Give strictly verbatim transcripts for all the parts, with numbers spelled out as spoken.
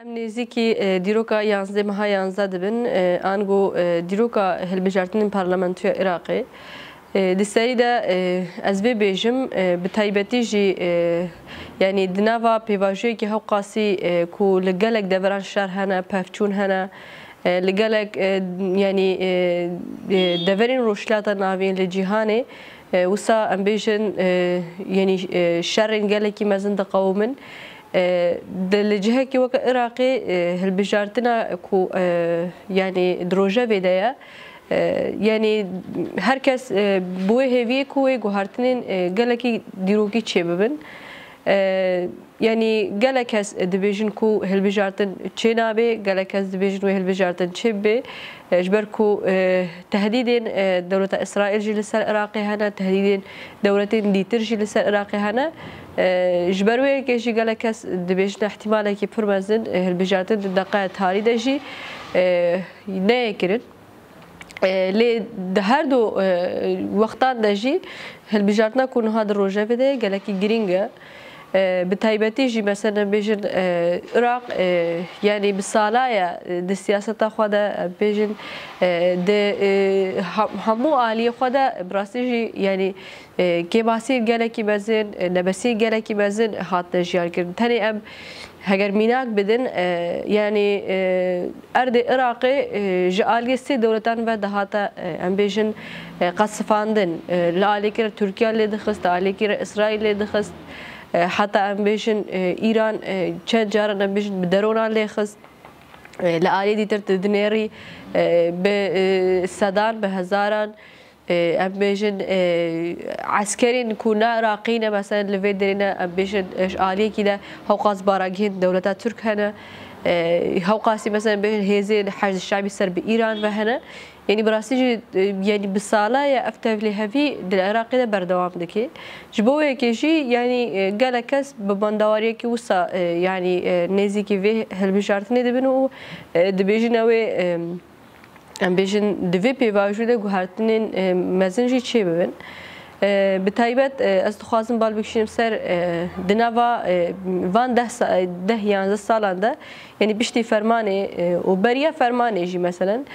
Em nêzîkî, e, dîroka yanzdeh meha yanzdeh dibin, e, ango, e, dîroka hilbijartinên parlamentoya Iraqê. E, di serî de, e, ez vê bêjim, e, bi taybetî jî, e, yanî di nava pêvajoyekî hewqasî, e, ku li gelek deveran şer hene, pevçûn hene, e, li gelek, e, yanî, e, e, deverên Rojhilata Navîn li cîhanê, e, wisa em bêjin, e, yanî, e, şerên gelekî mezin diqewimin. E, di li cihekî weke Iraqê, e, hilbijartina ku, e, yanî di rojevê de ye, e, yanî her kes, e, bi wê hêviyê ku wê guhertinên, e, gelekî dîrokî çêbibin. E, yanî gelek kes dibêjin ku hilbijartin çênabe, gelek kes dibêjin wê hilbijartin çêbibe. E, ji ber ku, e, tehdîdên, e, dewleta Îsraîl jî li ser Iraqê hene, tehdîdên dewletên dîtir jî li ser Iraqê hene. E, ji ber wê yekê jî gelek kes dibêjin ihtimalekî pir mezin, e, hilbijartin di deqeya tarî de jî, e, neyê kirin. E, lê di her du, e, wextan de jî hilbijartina ku niha di rojevê de ye gelekî girîng e. E, bi taybetî jî, mesela, em bêjin, e, Iraq, e, yanî bi sala ye, e, di siyaseta xwe de, em bêjin, e, di, e, ha-, hemû aliyê xwe de bi rastî jî, yanî, e, kêmasiyên gelekî mezin, e, nebesiyên gelekî mezin hatine jiyan kirin. Tenê em heger mînak bidin, e, yanî, e, erdê Iraqê, e, ji aliyê sê dewletan ve dihate, e, em bêjin, e, qesifandin. E, li aliyekî re Tirkiye lê dixist, li aliyekî re Îsraîl lê dixist. E, heta em bêjin, e, Îran, e, çend caran em bêjin bi deronan lê xist. E, li aliyê dîtir tu dinêrî, e, bi, e, sedan, bi hezaran, e, em bêjin, e, eskerên ku ne Iraqî ne, mesela li vê derê ne, em bêjin, e, ji aliyekî de hewqas baragihên dewleta Tirk hene. E, hewqasî, mesela, em bêjin hêzên Heşd Şe'bî ser bi Îran ve hene. Yanî bi rastî jî, e, yanî bi sala ye ev tevlihevî di Iraqê de berdewam dike. Ji bo yekê jî, yanî, e, gelek kes bi bandawariyekî wisa, e, yanî, e, nêzîkî vê hilbijartinê dibin û, e, dibêjin ew ê, e, em bêjin, di vê pêvajoyê de guhertinên, e, mezin jî çêbibin. E, bi taybet, e, ez dixwazim bal bikişînim ser, e, di nava, e, van deh sa-, deh yanzdeh salan de, yanî piştî fermanê, e, û beriya fermanê jî, meselen,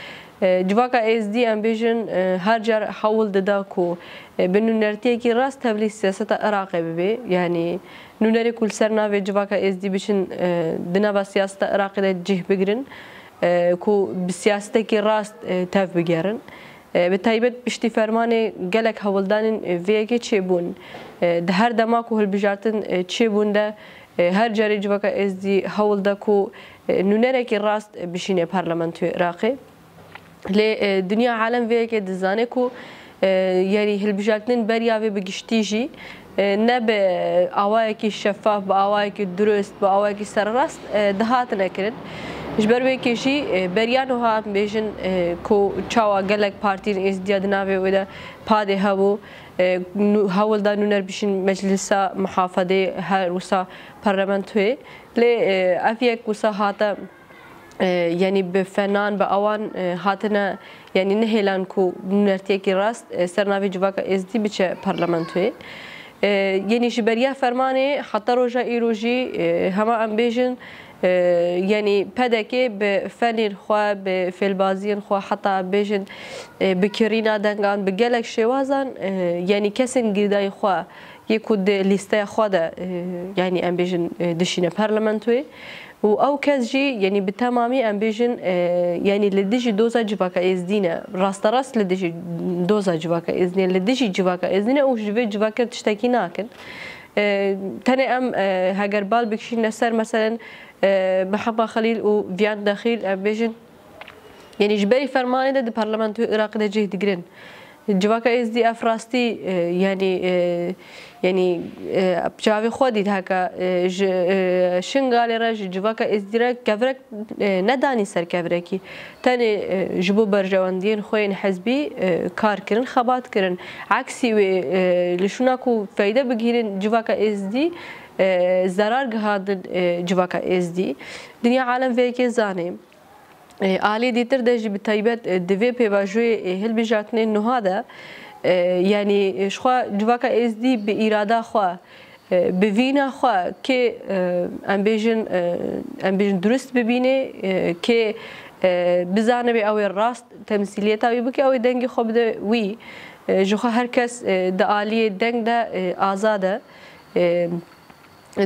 e, Civaka Êzdî, em bêjin, e, her car hewl dida ku, e, bi nûnertiyekî rast tevlî siyaseta Iraqê bibe. Yanî nûnerê ku li ser navê Civaka Êzdî biçin, e, di nava siyaseta Iraqê de cih bigirin, e, ku bi siyasetekî rast, e, tev bigerin. E, bi taybet piştî fermanê gelek hewldanên, e, vê yekê çêbûn. E, di her dema ku hilbijartin, e, çêbûn de, e, her carê Civaka Êzdî hewl da ku, e, nûnerekî rast, e, bişîne parlamentoyê Iraqê. Lê, e, dinya alem vê yekê dizane ku, e, yanî hilbijartinên beriya vê bi giştî jî, e, ne bi awayekî şeffaf, bi awayekî durust, bi awayekî serrast, e, dihatine kirin. Ji ber wê yekê jî, e, beriya niha em bêjin, e, ku çawa gelek partiyên êzdiya di navê wê de padê hebû, e, nû-, hewl da nûner bişîn meclisa muhafedê, her wisa parlamentoyê. Lê, e, ev yek wisa hate, e, yanî bi fenan, bi awan, e, hatine, yanî nehêlan ku nûnertiyekî rast, e, ser navê Civaka Êzdî biçe parlamentoyê. E, yanî ji beriya fermanê heta roja îro jî, e, hema em bêjin, e, yanî P D K bi fenên xwe, bi fêlbaziyên xwe, heta em bêjin, e, bi kirîna dengan, bi gelek şêwazan, e, yanî kesên girêdayî xwe yê ku di lîsteya xwe de, e, yanî em bêjin, e, dişîne parlamentoyê. Û ew kes jî, yanî bi temamî em bêjin, e, yanî li dijî doza Civaka Êzdî ne. Rasterast li dijî doza Civaka Êzdî ne, li dijî Civaka Êzdî ne û ji vê civakê tiştekî nakin. E, tenê em, e, heger bal bikişîne ser, meselen, e, Mihemed Xelîl û Viyan Dexîl, em bêjin, yanî ji berî fermanê de di parlamentoyê Iraqê de cih digirin. Civaka Êzdî ev rastî, e, yanî, e, yanî, e, çavê xwe dît heke, e, ji, e, Şingalê re, ji Civaka Êzdî re kevirek, e, nedanî ser kevirekî. Tenê, e, ji bo berjewendiyên xwe yên hizbî, e, kar kirin, xebat kirin. Eksî wê, e, li şûna ku feyde bigihînin Civaka Êzdî, e, zerar gihandin, e, Civaka Êzdî. Dinya alem vê yekê zanê. E, alî dîtir de jî bi taybet, e, di vê pêvajoyê, e, hilbijartinên nuha de, e, yanî, e, ji xwe Civaka Êzdî bi îrada xwe, E, bi vîna xwe kê, e, em bêjin, e, em bêjin durist bibînê, e, kê, e, bizanibe ew ê rast temsîliyeta wî bike, ew ê dengê xwe bide wî. E, ji xwe her kes, e, di aliyê deng de, e, azad e. E,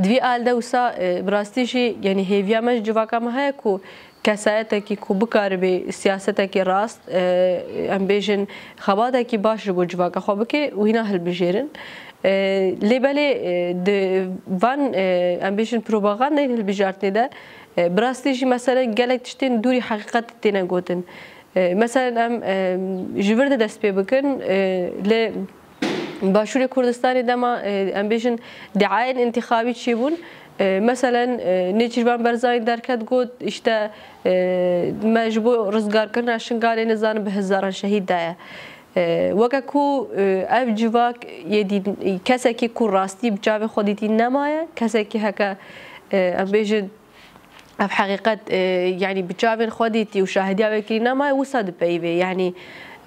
di vî al de wisa, e, bi rastî jî, yanî hêviya me ji civaka me heye ku kesayetekî ku bikaribê siyasetekî rast, e, em bêjin xebatekî baş ji bo civaka xwe bike û hîna hilbijêrin. E, lê belê, e, di van, e, em bêjin propagandeyên hilbijartinê de, e, bi rastî jî meselen gelek tiştên dûrî heqîqetê têne gotin. E, meselen em, e, ji vir de dest pê bikin, e, li Başûrê Kurdistanê dema, e, em bêjin diayên întîxabî çêbûn, e, meselen, e, Nêçîrvan Berzanî derket got, îşte, e, me ji bo rizgarkirina Şingalê nizanim bi hezaran şehîd daye. E, weke ku, e, ev civak yê dî-, kesekî ku rastî bi çavê xwe dîtî nemaye, kesekî heke, e, em bêjin ev heqîqet, e, yanî bi çavên xwe dîtî û şahidiya wê kirî nemaye, wisa dipeyivê. Yanî,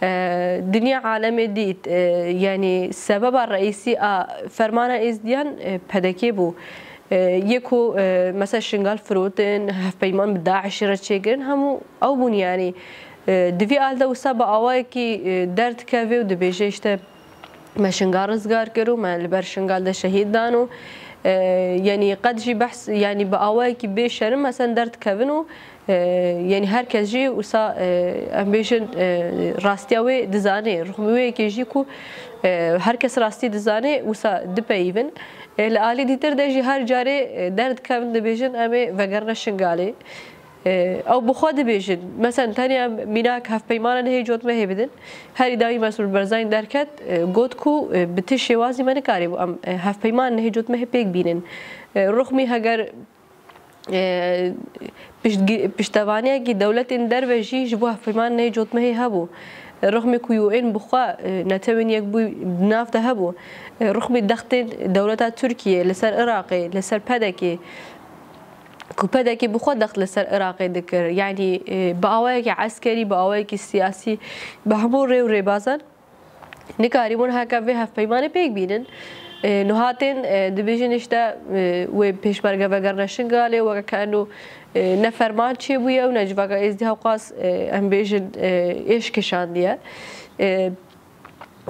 e, dinya alemê dît, e, yanî sebeba reîsî a fermana êzdiyan, e, P D K bû. E, yê ku, e, mesela Şingal firotin, hevpeyman bi DAIŞê re çêkirin, hemû ew bûn yanî. E, di vî al de wisa bi awayekî, e, derdikeve û dibêje, işte, me Şingal rizgar kir û me li ber Şingal de şehîd dan û, e, yanî qet jî behs, yanî bi awayekî bê şerm, mesela derdikevin û, e, yanî her kes jî wisa, e, em bêjin, e, rastiya wê dizanê. Rixmî wê yekê jî ku, e, her kes rastî dizanê, wisa dipeyivin. E, li alî dîtir de jî her carê, e, derdikevin dibêjin, em ê vegerine Şingalê. E, ew bi xwe dibêjin. Mesela tenya mînak hevpeymana nehê cotmehê bidin. Herî dawî Mesrûr Berzanî derket, e, got ku, e, bi ti şêwazî me nikarîbû em, e, hevpeymana nehê cotmehê pêk bînin. E, rixmî heger, e, piştgi-, piştevaniyekî dewletên derve jî ji bo hevpeymana nehê cotmehê hebû. Rixmê ku U N bi xwe, e, Netewên Yekbûyî di nav de hebû. E, rixmê dextên dewleta Tirkiyê li ser Iraqê, li ser P D K, ku P D K bi xwe dext li ser Iraqê dikir. Yanî, e, bi awayekî eskerî, bi awayekî siyasî, bi hemû rê û rêbazan nikarîbûn heke vê hevpeymanê pêk bînin. E, niha tên, e, dibêjin işte, e, wê pêşmerge vegerine Şingalê, weke ke eno, e, ne ferman çêbûye û ne civaka êzdî hewqas, e, em bêjin, e, êş kişandiye. E,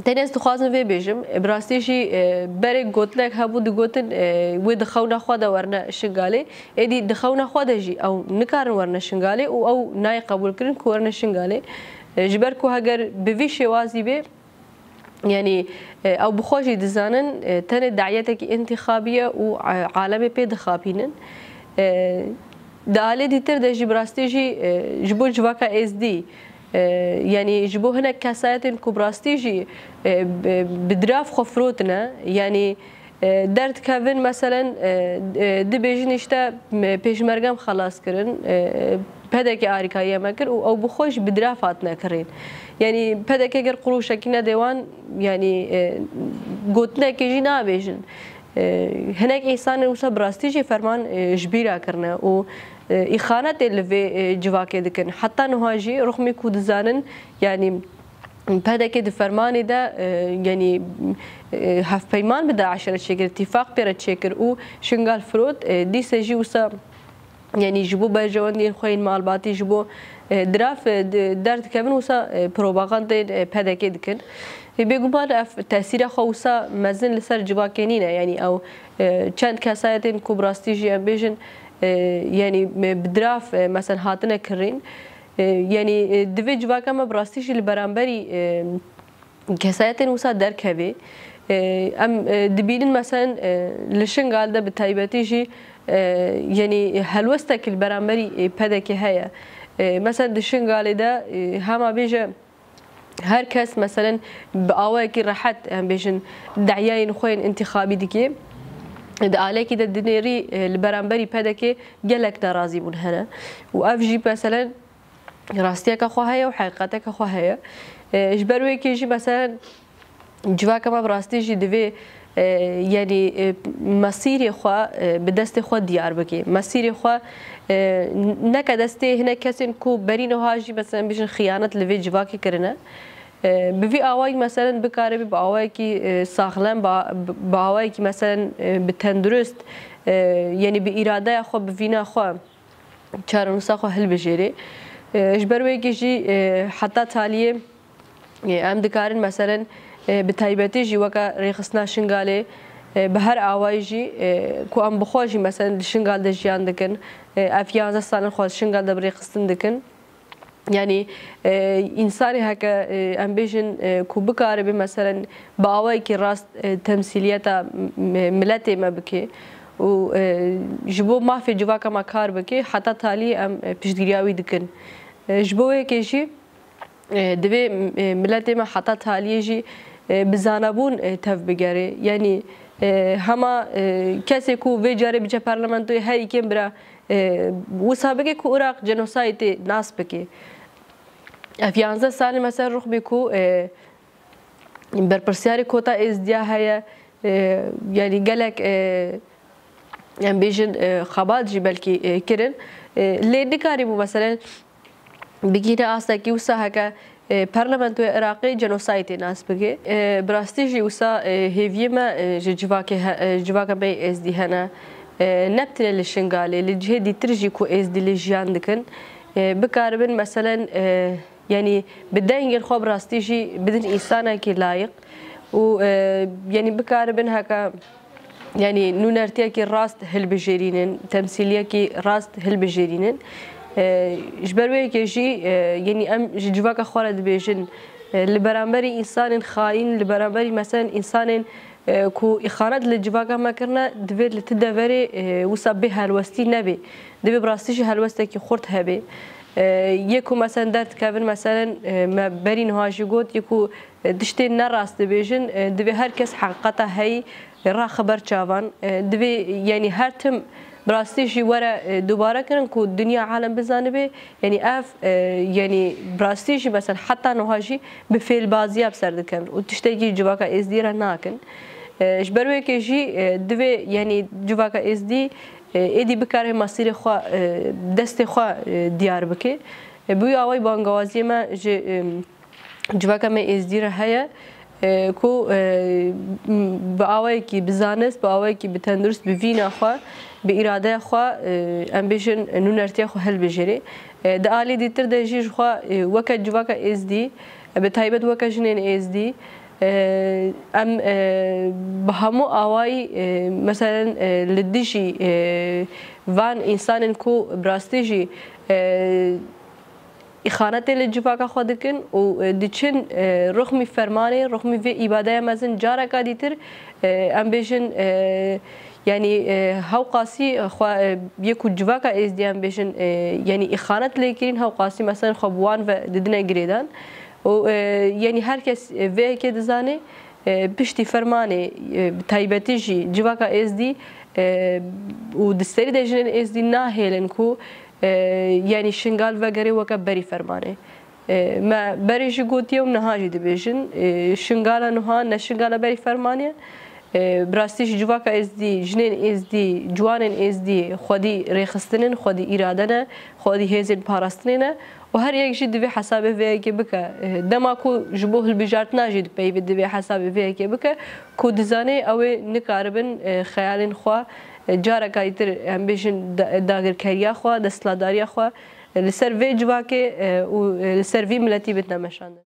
Tenê ez dixwazim vê bêjim, e, bi rastî jî, e, berê gotinek hebû digotin, e, wê di xewna xwe de werine Şingalê. Êdî di xewna xwe de jî ew nikarin werine Şingalê û ew nayê qebûlkirin ku werine Şingalê. E, ji ber ku heger bi vî şêwazî bê, yanî, e, ew bi xwe jî dizanin, e, tenê dayetekî întîxabî ye û, e, alemê pê dixapînin. E, di alê dîtir de jî bi rastî jî, e, ji bo civaka êzdî, e, yanî ji bo hinek kesayetên ku bi rastî jî, e, bi, bi dirav xwe firotine, yanî, e, derdikevin, meselen, e, e, dibêjin işte, me, pêşmergem xelas kirin, e, P D K arîkariya me kir û ew bi xwe jî bi dirav hatine kirin. Yanî P D K ger qurûşekî nede wan, yanî, e, gotinekê jî nabêjin. E, hinek însanên wisa bi rastî jî ferman, e, ji bîra kirine û, e, îxanetê li vê, e, civakê dikin. Heta niha jî rixmî ku dizanin, yanî P D K di fermanê de, e, yanî, e, hevpeyman bi DAIŞ re çêkir, tîfaq pê re çêkir û Şingal firot, e, dîse jî wisa, yanî ji bo berjewendiyên xwe yên malbatî, ji bo, e, dirav, e, di-, derdikevin wisa, e, propagandayên, e, P D K dikin. Ê bêguman ev tesîra xwe wisa mezin li ser civakê nîne. Yanî ew, e, çend kesayetên ku bi rastî jî em bêjin, e, yanî me bi dirav, e, meselen hatine kirîn. E, yanî, e, divê civaka me bi rastî jî li beramberî, e, kesayetên wisa derkevê. E, em, e, dibînin meselen, e, li Şingal de bi taybetî jî, e, yanî helwestek li beramberî, e, P D K heye. E, meselen di Şingalê de, e, hema bêje her kes meselen bi awayekî rehet, em bêjin, dayayên xwe yên întîxabî dike. Di alekî de dinêrî, e, li beramberî P D K gelek nerazîbûn hene. Û ev jî meselen rastiyeke xwe heye û heqîqeteke xwe heye. E, ji ber wê yekê jî meselen civaka me bi rastî jî divê, e, yanî, e, mesîrê xwe, e, bi destê xwe diyar bike. Mesîrê xwe, e, neke destê hinek kesên ku berî niha jî, meselen, bêjin xiyanet li vê civakê kirine. E, bi vî awayî meselen bikaribe bi awayekî, e, saxlem, bi, bi awayekî meselen, e, bi tendurist, e, yanî bi îradeya xwe, bi vîna xwe çarenûsa xwe hilbijêrê. E, ji ber wê yekê jî, e, heta taliyê, e, em dikarin meselen, e, bi taybetî jî weke rêxistina Şingalê, e, bi her awayî jî, e, ku em bi xwe jî meselen di Şingal de jiyan dikin, e, ev yanzdeh salên xwe di Şingal de bi rêxistin dikin. Yanî, e, însanê heke, e, em bêjin, e, ku bikaribe meselen bi awayekî rast, e, temsîliyeta m-, miletê me bike û, e, ji bo mafê civaka me kar bike, heta taliyê em, e, piştgiriya wî dikin. E, ji bo wê yekê jî, e, divê, e, miletê me heta taliyê jî, e, bi zanabûn, e, tev bigere. Yanî, e, hema, e, kesê ku vê carê biçe parlamentoyê her îkêm bira, e, wisa bike ku Iraq genosaydê nas bike. Ev yanzdeh salê mesela rûx bê ku, e, berpirsiyarê kota Êzdiya heye, e, yanî gelek, e, em bêjin, e, xebat jî belkî, e, kirin. E, lê nikarîbû meselen bigihîne astekî wisa heke, e, parlamentoya Iraqê genosaydê nas bike. E, bi rastî jî wisa, e, hêviyê me, e, ji civakê he-, e, civaka me yê Êzdî hene. E, ne bi tenê li Şingalê, li cihê dîtir jî ku Êzdî li jiyan dikin, e, bikaribin meselen, e, yanî bi dengên xwe bi rastî jî bidin însanekî layiq û, e, yanî bikaribin heke, yanî nûnertiyekî rast hilbijêrînin, temsîliyekî rast hilbijêrînin. E, ji ber wê yekê jî, e, yanî em ji civaka xwe re dibêjin, e, li beramberî însanên xayîn, li beramberî meselen însanên, e, ku îxanet li civaka me kirine, divê li ti deverê, e, wisa bê helwestî nebê. Divê bi rastî jî helwestekî xurt hebe. E, yê ku meselen derdikevin, meselen, e, me berî niha jî got, yê ku, e, tiştên nerast dibêjin, e, divê her kes heqîqeta heyî raxe ber çavan. E, divê, yanî her tim bi rastî jî were, e, dubare kirin ku dinya alem bizanibe, yanî ev, e, yanî bi rastî jî mesela heta niha jî bi fêlbaziya bi ser dikevin û tiştekî civaka Êzdî re nakin. E, ji ber wê yekê jî, e, divê yanî civaka Êzdî, e, êdî bikare mesîrê xwe, e, destê xwe, e, diyar bike. E, bi wî awayî bangawaziyê me ji, e, civaka me Êzdî re heye, e, ku, e, m-, bi awayekî bi zanist, bi awayekî bi tendurist, bi vîna xwe, bi îradeya xwe, e, em bêjin nûnertiya xwe hilbijêrê. E, di alî dîtir de jî ji xwe, e, weke civaka Êzdî, e, bi taybet weke jinên Êzdî, e, em, e, bi hemû awayî, e, meselen, e, li dijî, e, van însanên ku bi rastî jî, e, îxanetê li civaka xwe dikin û, e, diçin, e, rixmî fermanê, rixmî vê îbadeya mezin careka dîtir, e, em bêjin, e, yanî, e, hewqasî xwe, e, yê ku civaka Êzdî em bêjin, e, yanî îxanet lê kirîn, hewqasî meselen xwe bi wan ve didine girêdan û, e, yanî her kes, e, vê yekê dizane, e, piştî fermanê, e, bi taybetî jî civaka Êzdî, e, û di serî de jinên Êzdî nahêlin ku, e, yanî Şingal vegere weke berî fermanê. E, me berê jî gotiye û niha jî dibêjin, e, Şingala niha ne Şingala berî fermanê ye. E, bi rastî jî civaka Êzdî, jinên Êzdî, ciwanên Êzdî xwedî rêxistin in, xwedî îrade ne, xwedî hêzên parastinê ne. Û her yek jî divê hesabê vê yekê bike. E, dema ku ji bo hilbijartina jî dipeyivê divê hesabê vê yekê bike, ku dizanê ew ê nikaribin, e, xeyalên xwe, e, careka dîtir, em bêjin da-, dagirkeriya xwe, desthilatdariya xwe, e, li ser vê civakê, e, û, e, li ser vî miletî bidine meşandin.